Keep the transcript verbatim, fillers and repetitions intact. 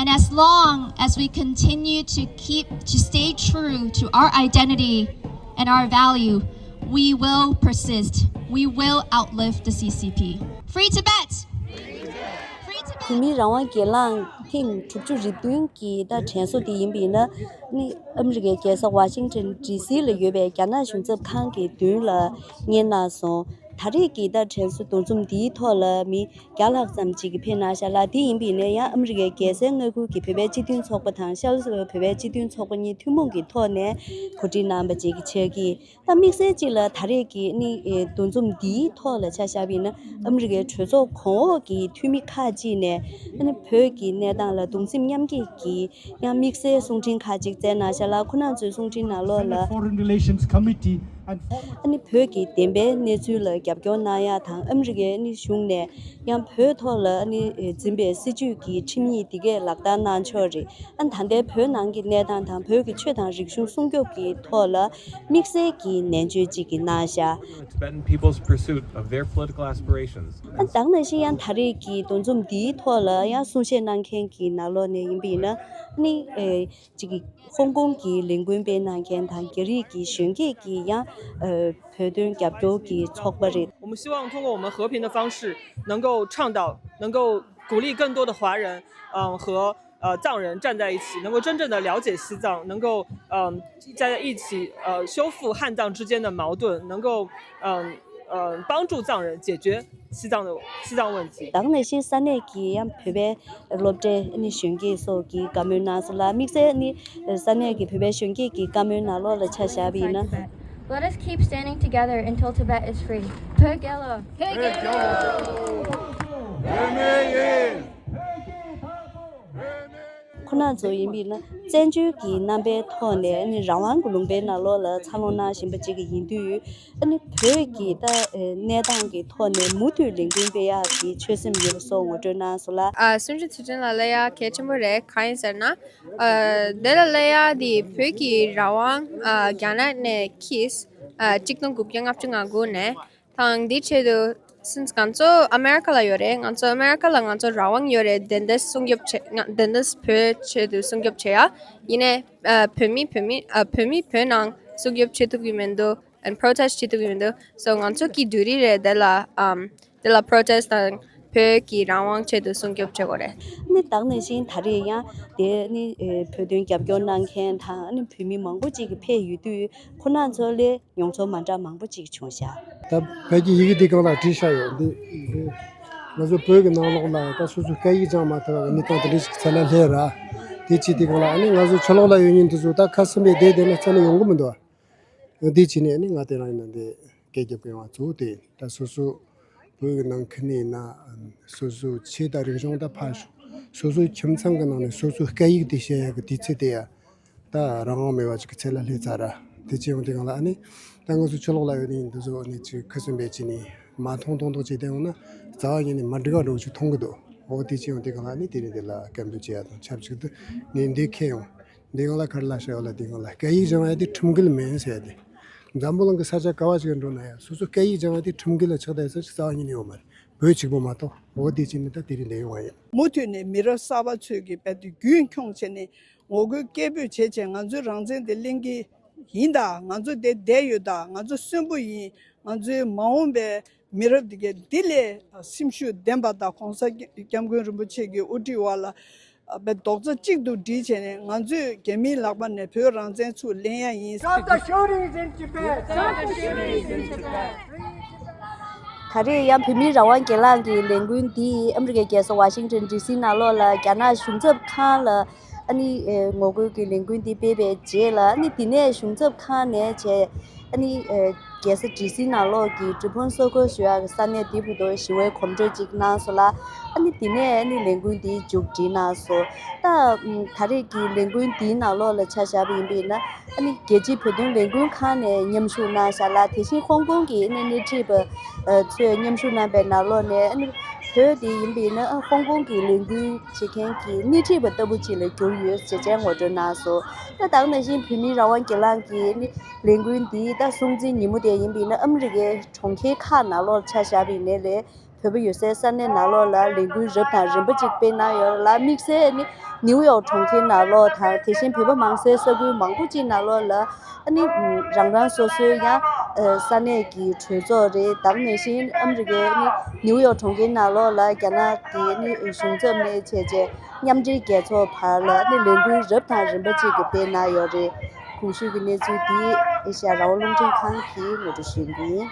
And as long as we continue to keep, to stay true to our identity and our value, we will persist. We will outlive the C C P. Free Tibet! Free Tibet! བོད་མིའི་རང་དབང་སྒེར་ལངས་ཐེངས་དྲུག་ཅུ་རེ་བདུན་གྱི་ད་དྲན་གསོ་དེ་ཡིན་པ་ཡིན་ན། ནི་ཨ་མི་རི་ཀའི་རྒྱལ་ས་ཝ་ཤིང་ཊོན་ཌི་སི་ལ་ཡོད་པའི་རྒྱ་ནག་གཞུང་ཚབ་ཁང་གི་མདུན་ལ་གཉེར་གནང་སོང་། ད་རེས་ཀྱི་ད་དྲན་གསོ་འདུ་འཛོམས་འདིའི་ཐོག་ལ་མི་བརྒྱ་ལྷག་ཙམ་ཅིག་གིས་ཕེབས་གནང་ཤག་ལ། དེ་ཡིན་པ་ཡིན་ན་ཡང་ཨ་མི་རི་ཀའི་རྒྱལ་སའི་མངའ་ཁུལ་གྱི་བོད་པའི་སྤྱི་མཐུན་ཚོགས་པ་དང་ཤར་ལྷོ་བོད་པའི་སྤྱི་མཐུན་ཚོགས་པ་གཉིས་ཐུན་མོང་གི་ཐོག་ནས་གོ་སྒྲིག་གནང་བ་ཅིག་ཆགས་ཀྱི། ད་དམིགས་བསལ་གཅིག་ལ་ད་རེས་ཀྱི་ནི་ཨེ་འདུ་འཛོམས་འདིའི་ཐོག་ལ་ཆ་བཞག་པ་ཡིན་ན། ཨ་མི་རི་ཀའི་གྲོས་ཚོགས་གོང་འོག་གི་འཐུས་མི་ཁག་ཅིག་ནས་ཨ་ནི་བོད་ཀྱི་གནས་སྟངས་ལ་གདུང་སེམས་མཉམ་སྐྱེད་ཀྱི་ཡང་དམིགས་བསལ་གསུང་འཕྲིན་ཁག་ཅིག་བསྩལ་གནང་ཤག་ལ། ཁོ་རང་ཚོའི་གསུང་འཕྲིན་ནང་ལོགས་ལ། Foreign Relations Committee and former ཨ་ནི་བོད་ཀྱི་བདེན་པའི་གནས་ཚུལ་ལ་རྒྱབ་སྐྱོར་གནང་ཡག་དང་། ཨ་མི་རི་ཀའི་ཨ་ནི་གཞུང་ནས་ཡང་བོད་ཐོག་ལ་ཨ་ནི་འཛིན་པའི་སྲིད་བྱུས་ཀྱི་ཁྲིམས་ཡིག་འདི་གས་ལག་བསྟར་གནང་ཕྱོགས་རེད། ཨ་ནི་ད་ལྟའི་བོད་ནང་གི་གནས་སྟངས་དང་བོད་ཀྱི་ཆོས་དང་རིག་གཞུང་སྲུང་སྐྱོབ་ཀྱི་ཐོག་ལ་དམིགས་བསལ་གྱི་ནན་བརྗོད་ཅིག་གིས་གནང་ཤག Tibetan people's pursuit of their political aspirations. ཨ་ནི་ད་ག་ནང་བཞིན་ཡང་ད་རེས་ཀྱི་འདུ་འཛོམས་འདིའི་ཐོག་ལ་ཡང་གསུང་བཤད་གནང་མཁན་གྱི་ནང་ལོགས་ནས་ཡིན་པ་ཡིན་ན། ཨ་ནི་ཨེ་གཅིག་གི་ཧོང་ཀོང་གི་ལས་འགུལ་སྤེལ་གནང་མཁན་དང་རྒྱ་རིགས་ཀྱི་གཞོན་སྐྱེས་ཀྱི་ཡང་ཨེ་བོད་དོན་རྒྱབ་སྐྱོར་གྱི་ཚོགས་པ་རེད། 我们希望通过我们和平的方式，能够倡导，能够鼓励更多的华人，嗯，和呃藏人站在一起，能够真正的了解西藏，能够嗯站在一起，呃，修复汉藏之间的矛盾，能够嗯嗯帮助藏人解决西藏的西藏问题。 ད་ག་ནང་བཞིན་ས་གནས་ཀྱི་ཡང་བོད་པའི་སློབ་གྲྭའི་ཨ་ནི་གཞོན་སྐྱེས་སོགས་ཀྱིས་བཀའ་མོལ་གནང་སོང་ལ། དམིགས་བསལ་ཨ་ནི་ས་གནས་ཀྱི་བོད་པའི་གཞོན་སྐྱེས་ཀྱི་བཀའ་མོལ་ནང་ལོགས་ལ་ཆ་བཞག་པ་ཡིན་ན། Let us keep standing together until Tibet is free. བོད་རྒྱལ་ལོ། བོད་རྒྱལ་ལོ། ཁོ་རང་ཚོ་ཡིན་པ་ཡིན་ན་བཙན་བྱོལ་གྱི་རྣམ་པའི་ཐོག་ནས་ཨ་ནི་རང་དབང་གི་ལུང་པའི་ནང་ལོགས་ལ་འཚར་ལོངས་གནང་བཞིན་པ་ཅིག་ཡིན་དུས། ཨ་ནི་བོད་ཀྱི་ད་ཨེ་གནས་སྟངས་ཀྱི་ཐོག་ནས་མུ་མཐུད་ལས་འགུལ་སྤེལ་ཡག་གི་ཆོད་སེམས་ཡོད་པ་སོགས་ངོ་སྤྲོད་གནང་སོང་ལ། ཨ་གསུང་ཆོས་ཚུལ་ཁྲིམས་ལ་སླེབས་ཡག་གལ་ཆེན་པོ་རེད། གང་ཡིན་ཟེར་ན། ཨ་དེ་ལ་སླེབས་ཡག་དེ་བོད་ཀྱི་རང་དབང་ཨ་རྒྱ་ནག་ནས་ཁྱེར། ཨ་གཅིག་སྟོང་དགུ་བརྒྱ་ལྔ་བཅུ་ང་དགུ་ནས། དང་དེའི་ཆེད་དུ་སིནས་ང་ཚོ་ཨ་མེ་རི་ཀ་ལ་ཡོད་རེད། ང་ཚོ་ཨ་མེ་རི་ཀ་ལ་ང་ཚོ་རང་དབང་ཡོད་རེད། དེ་འདྲ་སྲུང་སྐྱོབ་བྱེད། ང་དེ་འདྲ་བོད་ཆེད་དུ་སྲུང་སྐྱོབ་བྱེད་ཡ། ཡིན་ནའི་ཨ་བོད་མི་བོད་མི་ཨ་བོད་མི་བོད་ནང་སྲུང་སྐྱོབ་བྱེད་ཐུབ་ཀྱི་མི་འདུག and protest བྱེད་ཐུབ་ཀྱི་མི་འདུག so ང་ཚོ་གི་དུས་རིགས་རེད། དེ་ལ་ཨམ་དེ་ལ་protest དང་བོད་ཀྱི་རང་དབང་ཆེད་དུ་སྲུང་སྐྱོབ་བྱེད་དགོས་རེད། ནི་ད་ག་ནང་བཞིན་ད་རེས་ཡང་དེ་ནི་ཨེ་བོད་དོན་རྒྱབ་སྐྱོར་གནང་མཁན་དང་ནི་བོད་མི་མང་པོ་ཅིག་གིས་ཕེབས་ཡོད་དུས། ཁོ་རང་ཚོ་ལས་མྱོང་ཚོར་མ་འདྲ་མང་པོ་ཅིག་བྱུང་ཤག་ད་བོད་ཀྱི་ཡི་གེ་འདི་སྒང་ལ་བྲིས་བཞག་ཡོད། འདི་འདི་ང་ཚོ་བོད་ཀྱི་ནང་ལོགས་ལ་ད་སོ་སོའི་སྐད་ཡིག་སྦྱང་མ་ཐུབ་པའི་གནས་སྟངས་དེ་འདྲ་ཞིག་ཚད་ལ་སླེབས་ར། དེ་ཅི་དེ་སྒང་ལ་ཨ་ནི་ང་ཚོ་ཕྱི་ལོགས་ལ་ཡོད་མཁན་དེ་ཚོ་ད་ཁ་སེམས་པའི་བདེ་བདེ་ན་རྩ་ནས་ཡོང་གི་མི་འདུག་འདི་བྱས་ནས་ཨ་ནི་ང་དེ་རང་ཡིན་ན་འདི་སྐད་རྒྱབ་མཁན་ང་ཚོ་དེ་ད་སོ་སོ་བོད་ཀྱི་ནང་ཁུལ་ནས་ཡིན་ན་སོ་སོའི་ཆོས་དང་རིག་གཞུང་ད་ཕར་ཞོག་སོ་སོའི་ཁྱིམ་ཚང་གི་ནང་ནས་སོ་སོའི་སྐད་ཡིག་དེ་བཤད་ཡག་གི་དུས་ཚོད་དེ་ཡ། ད་རང་དབང་མེད་པ་ཅིག་གི་ཚད་ལ་སླེབས་ཚར་ར། དེ་བྱས་ཡོང་དུས་སྒང་ལ་ཨ་ནི་ད་ང་ཚོ་ཕྱི་ལོགས་ལ་ཡོད་ནི་འདི་ཚོ་ཨ་ནི་ཅིག་ཁུ་སིམ་པའི་ཅི་ནི་མ་མཐོང་མཐོང་མཐོང་བྱས་བསྡད་ཡོང་ན་རྩ་བ་ཉིད་ནས་མ་འགྲིག་པ་འདྲ་བོ་ཅིག་མཐོང་གི་འདུག་འོ་དེ་བྱས་ཡོང་དུས་སྒང་ལ་ཨ་ནི་དེ་རིང་འདི་ལ་སྐད་འབོད་བྱེད་ཡ་དང་ཆབས་ཅིག་ཏུ་ངས་འདི་འཁེལ་ཡོང་། འདི་སྒང་ལ་ག་རེ་ལབ་བཞག་ཡོད་ལབ་དུས་སྒང་ལ་སྐད་ཡིག་སྦྱང་ཡ་དེ་ཁྲིམས་འགལ་མིན་ཟེར་ཡ་དེ། འཛམ་བུ་གླིང་གི་ས་ཆ་ག་བ་ཞིག་འགྲོ་ན་ཡང་སོ་སོ་སྐད་ཡིག་སྦྱང་ཡ་དེ་ཁྲིམས་འགལ་ལ་ཆགས་བསྡད་ས་ཞིག་རྩ་བ་ཉིད་ནས་ཡོད་མ་རེད། བོད་གཅིག་པོ་མ་གཏོགས། འོ་དེ་བྱས་ནས་ད་དེ་རིང་འདིར་ཡོང་བ་ཡིན། མུ་མཐུད་ནས་མི་རབས་གསར་པ་ཚོས་ཀྱི་རྦད་དེ་རྒྱུན་འཁྱོངས་བྱས་ནས་ངོ་རྒོལ་སྐད་འབོད་བྱེད་བྱས་ང་ཚོའི་རང་བཙན་དེ་ལེན་གྱི་ཡིན་ད། ང་ཚོ་དེ་བསྡད་ཡོད་ད། ང་ཚོ་གསོན་པོ་ཡིན། ང་ཚོའི་མ་འོངས་པའི་མི་རབས་འདི་གས་འདི་ལས་སེམས་ཤུགས་ལྡན་པ་དང་གོང་ས་སྐྱབས་མགོན་རིན་པོ་ཆེ་གི་དབུ་ཁྲིད་འོག་ལ་རྡོག་རྩ་གཅིག་ཏུ་སྒྲིལ་བྱས་ནས་ང་ཚོས་རྒྱ་མིའི་ལག་པ་ནས་བོད་རང་བཙན་ཚུར་ལེན་ཡ་ཡིན། Stop the shooting in Tibet! Stop the shooting in Tibet! ད་རེས་ཡང་བོད་མིའི་རང་དབང་སྒེར་ལངས་ཀྱི་ལས་འགུལ་འདི་ཨ་མི་རི་ཀའི་རྒྱལ་ས་ཝ་ཤིང་ཊོན་ཌི་སི་ནང་ལོགས་ལ་རྒྱ་ནག་གཞུང་ཚབ་ཁང་ལ་ཨ་ནི་ངོ་རྒོལ་གྱི་ལས་འགུལ་འདི་སྤེལ་བའི་རྗེས་ལ། ཨ་ནི་འདི་ནས་གཞུང་ཚབ་ཁང་ནས་བྱས། ཨ་ནི་རྒྱལ་ས་ཌི་སི་ནང་ལོགས་ཀྱི་གྲུབ་དབང་སོ་ཁོལ་ཞུ་ཡག་གི་ས་གནས་འདི་བར་དུ་ཞི་བའི་གོམ་བགྲོད་ཅིག་གནང་སོང་ལ། ཨ་ནི་འདི་ནས་ཨ་ནི་ལས་འགུལ་འདི་མཇུག་སྒྲིལ་གནང་སོང་། ད་ད་རེས་ཀྱི་ལས་འགུལ་འདིའི་ནང་ལོགས་ལ་ཆ་བཞག་པ་ཡིན་པ་ཡིན་ན། ཨ་ནི་རྒྱལ་སྤྱིའི་བོད་དོན་ལས་འགུལ་ཁང་ནས་མཉམ་ཞུགས་གནང་བཞག་ལ། དེ་བཞིན་ཧོང་ཀོང་གི་ཨ་ནི་སྣེ་ཁྲིད་པ་ཚོས་མཉམ་ཞུགས་གནང་པའི་ནང་ལོགས་ནས། ཨ་ནི་བོད་དེ་ཡིན་པ་ཡིན་ན་ཧོང་ཀོང་གི་ལས་འགུལ་བྱེད་མཁན་གྱི་སྣེ་ཁྲིད་པ་ལྟ་བུ་ཅིག་ལ་གྱུར་ཡོད་ཅེས་བཅས་ངོ་སྤྲོད་གནང་སོང་། ད་ད་ག་ནང་བཞིན་བོད་མིའི་རང་དབང་སྒེར་ལངས་ཀྱི་ཨ་ནི་ལས་འགུལ་འདི་ད་སྲུང་བརྩིའི་ཉིན་མོ་དེ་ཡིན་པ་ཡིན་ན། ཨ་མི་རི་ཀའི་གྲོང་ཁྱེར་ཁག་ནང་ལོགས་ཆ་བཞག་པ་ཡིན་ནའི་ལས། བོད་པ་ཡོད་སའི་ས་གནས་ནང་ལོགས་ལ་ལས་འགུལ་རབ་དང་རིམ་པ་ཅིག་སྤེལ་གནང་ཡོད་ལ། དམིགས་བསལ་ནི་ ནིའུ་ཡོག་གྲོང་ཁྱེར་ནང་ལོགས་དང་དེ་བཞིན་བོད་པ་མང་སའི་ས་ཁུལ་མང་པོ་ཅིག་ནང་ལོགས་ལ་ཨ་ནི་རང་རང་སོ་སོའི་ཡང་ས་གནས་ཀྱི་གྲོས་ཚོགས་རེད། ད་ག་ནང་བཞིན་ཨ་མི་རི་ཀའི་ཨ་ནི་ནིའུ་ཡོག་གྲོང་ཁྱེར་ནང་ལོགས་ལ་རྒྱ་ནག་གི་ཨ་ནི་གཞུང་ཚབ་ནས་བྱས་རྗེས་མཉམ་འབྲེལ་རྒྱལ་ཚོགས་བར་ལ་ཨ་ནི་ལས་འགུལ་རབ་དང་རིམ་པ་ཅིག་གི་སྤེལ་གནང་ཡོད་རེད། གོང་ཞུས་ཀྱི་གནས་ཚུལ་འདི་ཨེ་ཤ་ཡ་རང་དབང་རླུང་འཕྲིན་ཁང་གིས་ངོ་སྤྲོད་ཞུས་པ་ཡིན།